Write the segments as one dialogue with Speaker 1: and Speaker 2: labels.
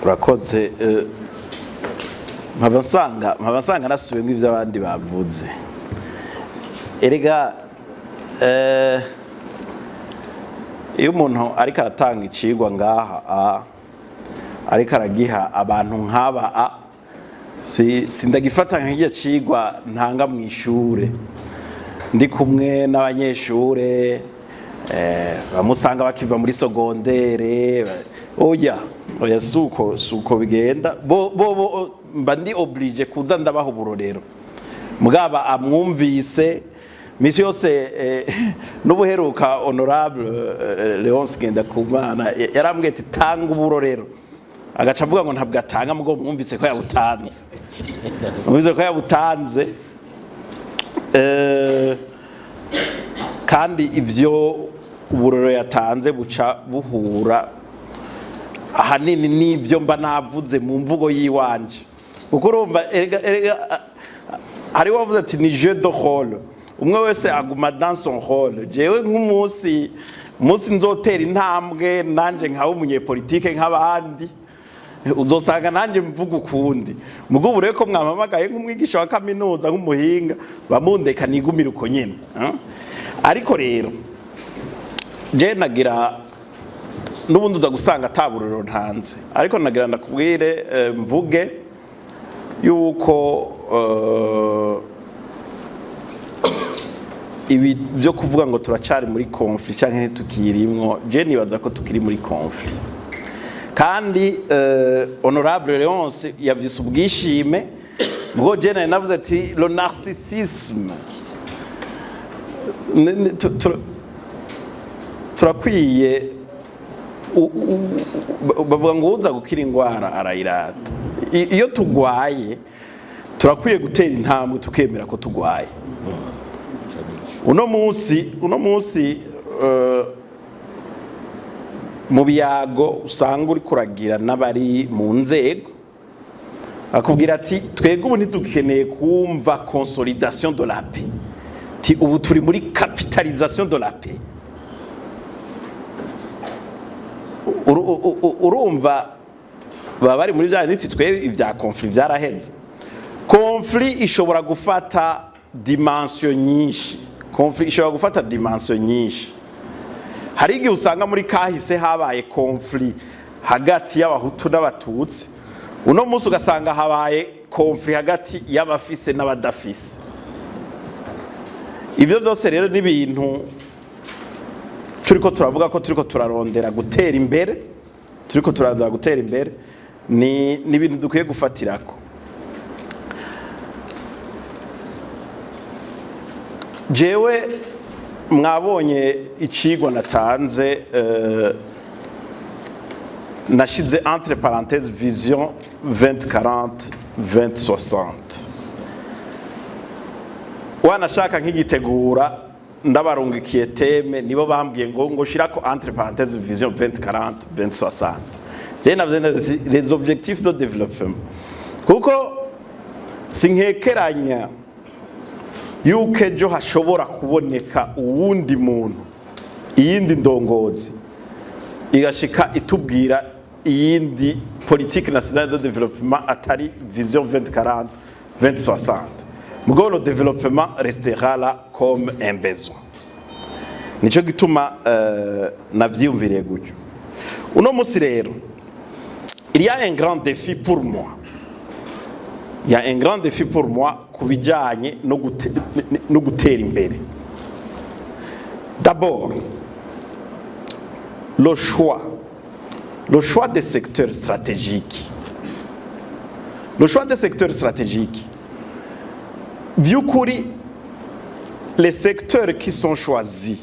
Speaker 1: Urakoze. Mpava nsanga nasubiyemo ibyo abandi bavuze. Erega iyo umuntu ariko aratanga icigwa ngaha, ariko aragiha abantu nk'aba, si sindagifata nk'iryo cigwa ntanga mu ishure ndi kumwe n'abanyeshure, bamusanga bakiva muri secondaire. Oya, oya, suko bigenda. Bo mba ndi obligé kuza ndabaha uburorero, mugaba amwumvise misi yose. N'ubuheruka honorable Leonce Ngendakumana yarambwiye ati: "Tanga uburorero." Agaca avuga ngo ntabwo atanga, mugo mwumvise ko yabutanze, mwumvise ko yabutanze. Kandi ivyo uburorero yatanze buca buhura ahanini n'ibyo mba navuze mu mvugo yiwanje, kuko urumva erega hariho wavuze ati ni jeu de rôle, umwe wese aguma dans son rôle. Jewe nk'umunsi umunsi nzotera intambwe nanje nkaba umunyepolitike nk'abandi, uzosanga nanjye mvuga ukundi. Mugo ubu rero ko mwampamagaye nk'umwigisha wa kaminuza, nk'umuhinga, bamundeka nigumire uko nyene, eh? Ariko rero je nagira n'ubundi uza gusanga ataburiro ntanze, ariko nagira ndakubwire, mvuge yuko ibi byo kuvuga ngo turacari muri conflit canke ntitukirimwo, je nibaza ko tukiri muri conflit. Kandi honorable Leonce yavyise ubwishime, ubwo je nari navuze ati le narcissisme. Turakwiye bavuga ngo uza gukira indwara arayirata. Iyo tugwaye turakwiye gutera intambwe tukemera ko tugwaye. Uno munsi mu biyago usanga uri kuragira n'abari mu nzego, akubwira ati: "Twebwe ubu ntidukeneye kumva consolidation de la paix, ti ubu turi muri capitalisation de la paix." Urumva baba bari muri bya ndetse twe ibya conflit byaraheze. Conflit ishobora gufata dimension nyinshi, conflit ishobora gufata dimension nyinshi. Hari igihe usanga muri kahise habaye conflit hagati y'Abahutu n'Abatutsi, uno munsi ugasanga habaye conflit hagati y'abafise n'abadafise. Ibyo byose rero ni ibintu turiko turavuga ko turiko turarondera gutera imbere, turiko turarondera gutera imbere, ni ibintu dukwiye gufatirako. Jewe mwabonye icigwa natanze, nashize entre parenthèses vision 2040 2060. Wanashaka nkigitegura ndabarungikiye thème, nibo bambwiye ngo shirako entre parenthèses vision 2040 2060. Je navuze nti les objectifs de développement, kuko sinkekeranya yuko ejo hashobora kuboneka uwundi muntu, iyindi ndongozi igashika itubwira iyindi politique nationale de développement atari vision 2040 2060. Mugabo le développement restera là comme un besoin. Nico gituma navyiyumviriye gutyo. Uno musi rero il y a un grand défi pour moi, il y a un grand défi pour moi ku bijyanye no gutera imbere. D'abord le choix des secteurs stratégiques, le choix des secteurs stratégiques. Vy'ukuri les secteurs qui sont choisis,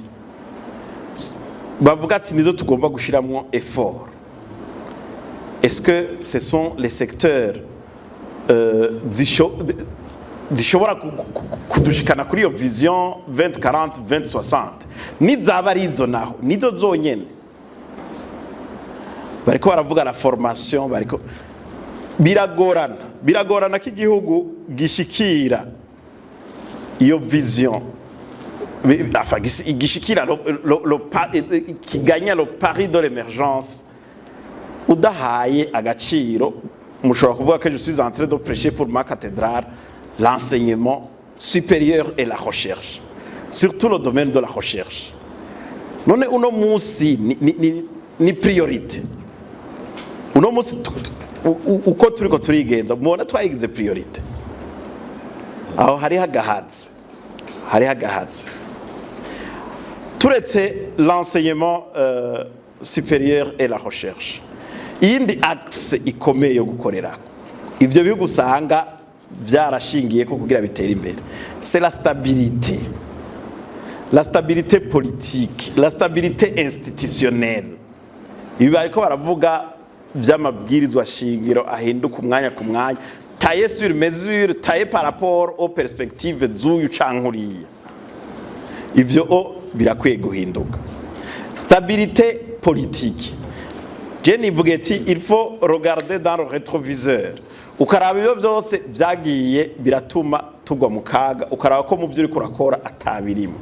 Speaker 1: bavuga ati nizo tugomba gushiramwo effort, est-ce que ce sont les secteurs zishobora kudushikana kuri iyo vision 2040 2060? Nizaba ari izo naho, nizo zonyene bariko baravuga, la formation, bariko biragorana, biragorana ko igihugu gishikira iyo vision, enfin gishikira le, le, le, pa- qui gagne le pari de l'émergence. Udahaye agaciro, mushobora kuvuga que je suis en train de prêcher pour ma cathédrale, l'enseignement supérieur et la recherche, surtout le domaine de la recherche. None uno munsi ni priorité? Uno munsi uko turiko turigenza, mubona twayigize priorité? Aho hariho agahatsi, hariho agahatsi. Turetse l'enseignement supérieur et la recherche, iyindi axe ikomeye yo gukorerako ivyo bihugu usanga vyarashingiye ko kugira bitere imbere, c'est la stabilité, la stabilité politique, la stabilité institutionnelle. Ibi bariko baravuga vy'amabwirizwa shingiro ahinduka umwanya ku mwanya, taillé sur mesure, taillé par rapport aux perspectives z'uyu canke uriya, ivyo o birakwiye guhinduka. Stabilité politique, je nivuge ati il faut regarder dans le rétroviseur, ukaraba ibyo byose vyagiye biratuma tugwa mu kaga, ukaraba ko mu byo uriko urakora atabirimo,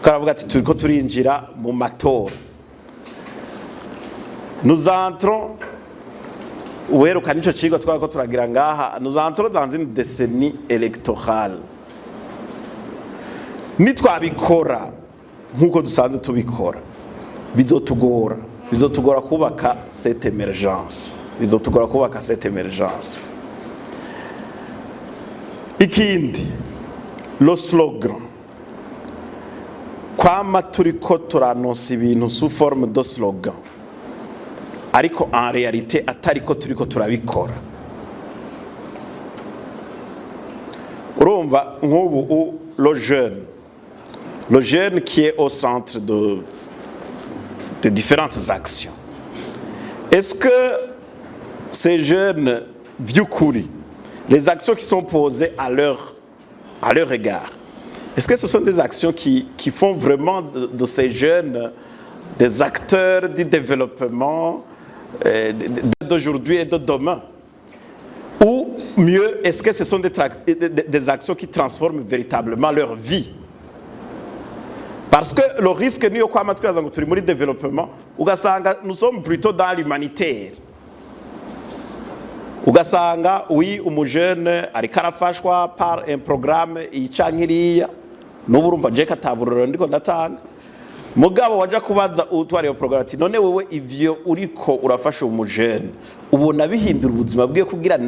Speaker 1: ukaravuga ati turiko turinjira mu matora, nous entrons, uheruka nico cigwa twariko turagira ngaha, nous entrons dans une décennie électorale. Nitwabikora nk'uko dusanzwe tubikora, bizotugora, bizotugora kubaka cette émergence, bizotugora kubaka cette émergence. Ikindi, le slogan, kwama turiko turanonsa ibintu sous forme de slogan, ariko en réalité atariko turiko turabikora. Urumva nk'ubu le jeune qui est au centre de différentes actions, est-ce que ces jeunes vy'ukuri, les actions qui sont posées à leur égard, est-ce que ce sont des actions qui font vraiment de ces jeunes des acteurs du développement d'aujourd'hui et de demain? Ou mieux, est-ce que ce sont des actions qui transforment véritablement leur vie? Parce que le risque niyo kwama twibaza ngo turi muri développement, ugasanga nous sommes plutôt dans l'humanitaire. Ugasanga oui, umujene ariko arafashwa par un programme iyi canke iriya, n'ubu urumva je kataburiro ndiko ndatanga, mugabo waja kubaza utwara iyo programme ati: "None wewe ivyo uriko urafasha umujene ubona bihindura ubuzima bwiwe kugira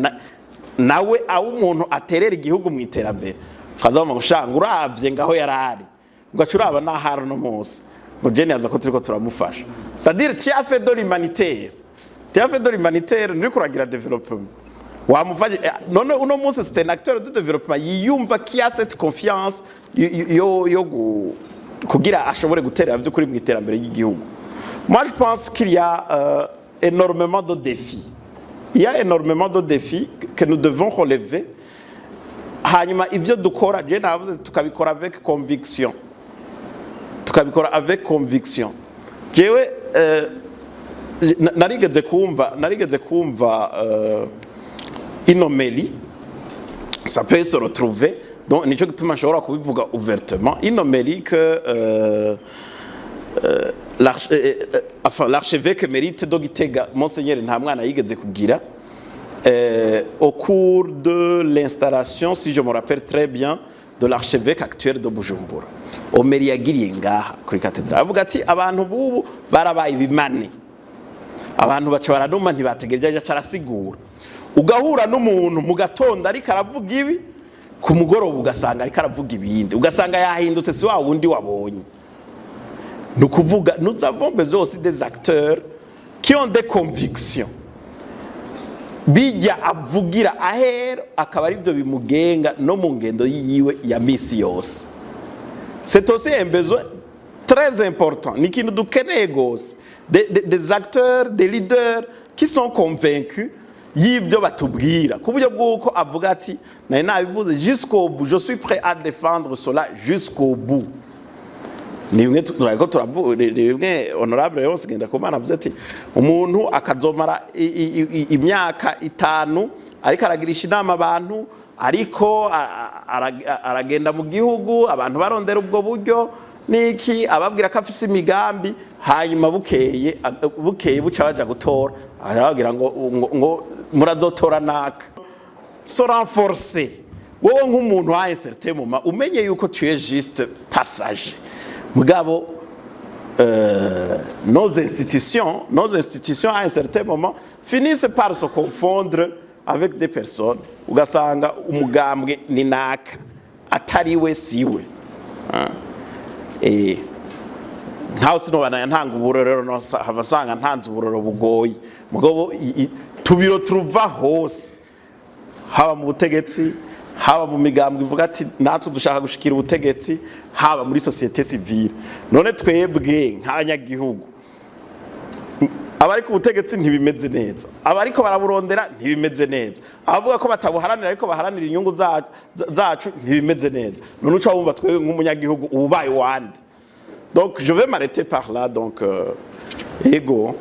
Speaker 1: nawe aho umuntu aterera igihugu mu iterambere?" Ukaza ngo shanga uravye ngaho yarari, ugaca uraba n'ahari uno munsi, ngo je nibaza ko turiko turamufasha. C'est-à-dire tu as fait de l'humanitaire, tu as fait de l'humanitaire, nturiko uragira développement. Wamufashe none uno munsi c'est un acteur de développement yiyumva, qui a cette confiance yo kugira ashobore guterera by'ukuri mu iterambere ry'igihugu? Moi, je pense qu'il y a énormément de défis, il y a énormément de défis que nous devons relever. Hanyuma ibyo dukora, je navuze, tukabikora avec conviction, tukabikora avec conviction. Jewe narigeze kumva une homélie, ça peut se retrouver, donc nico gituma nshobora kubivuga ouvertement, une homélie que enfin, l'archevêque émérite de Gitega, Monseigneur Ntamwana, yigeze kugira au cours de l'installation, si je me rappelle très bien, de l'archevêque actuel de Bujumbura. Homélie yagiriye ngaha kuri cathédrale, avuga ati abantu bubu barabaye ibimane, abantu baca baranuma, ntibategereje. Aca arasigura, ugahura n'umuntu mu gatondo ariko aravuga ibi, ku mugoroba ugasanga ariko aravuga ibindi, ugasanga yahindutse, si wa wundi wabonye. Ni ukuvuga nous avons besoin aussi des acteurs qui ont des convictions, bijya avugira ahera akaba aribyo bimugenga no mu ngendo yiwe ya misi yose. C'est aussi un besoin très important, ni ikintu dukeneye gose, des acteurs, des leaders qui sont convaincus y'ibyo batubwira, ku buryo bw'uko avuga ati: "Nari nabivuze jusqu'au bout, je suis prêt à défendre cela jusqu'au bout." Ni bimwe turariko turavuga, ni bimwe honorable Léonce Ngendakumana avuze ati umuntu akazomara imyaka 5 ariko aragirisha inama abantu, ariko aragenda mu gihugu, abantu barondera ubwo buryo niki, ababwira ko afise imigambi, hanyuma Hanyuma bukeye buca baja gutora, arababwira ngo murazotora naka. Se renforcer wowe nk'umuntu à un certain moment, umenye yuko tu es juste passager. Mugabo nos institutions à un certain moment finissent par se confondre avec des personnes, ugasanga umugambwe ni naka, atari we siwe. Nkaho sinobana ntanga uburorero, no hava asanga ntanze uburorero bugoye. Mugabo tubiro turuva hose, haba mu butegetsi, haba mu migambwe ivuga ati natwe dushaka gushikira ubutegetsi, haba muri société civile. None twebwe nk'abanyagihugu, abari ku butegetsi ntibimeze neza, abariko baraburondera ntibimeze neza, abavuga ko batabuharanira ariko baharanira inyungu zacu ntibimeze neza. None uca wumva twebwe nk'umunyagihugu ububaye wande? Donc je vais m'arrêter par là. Donc ego.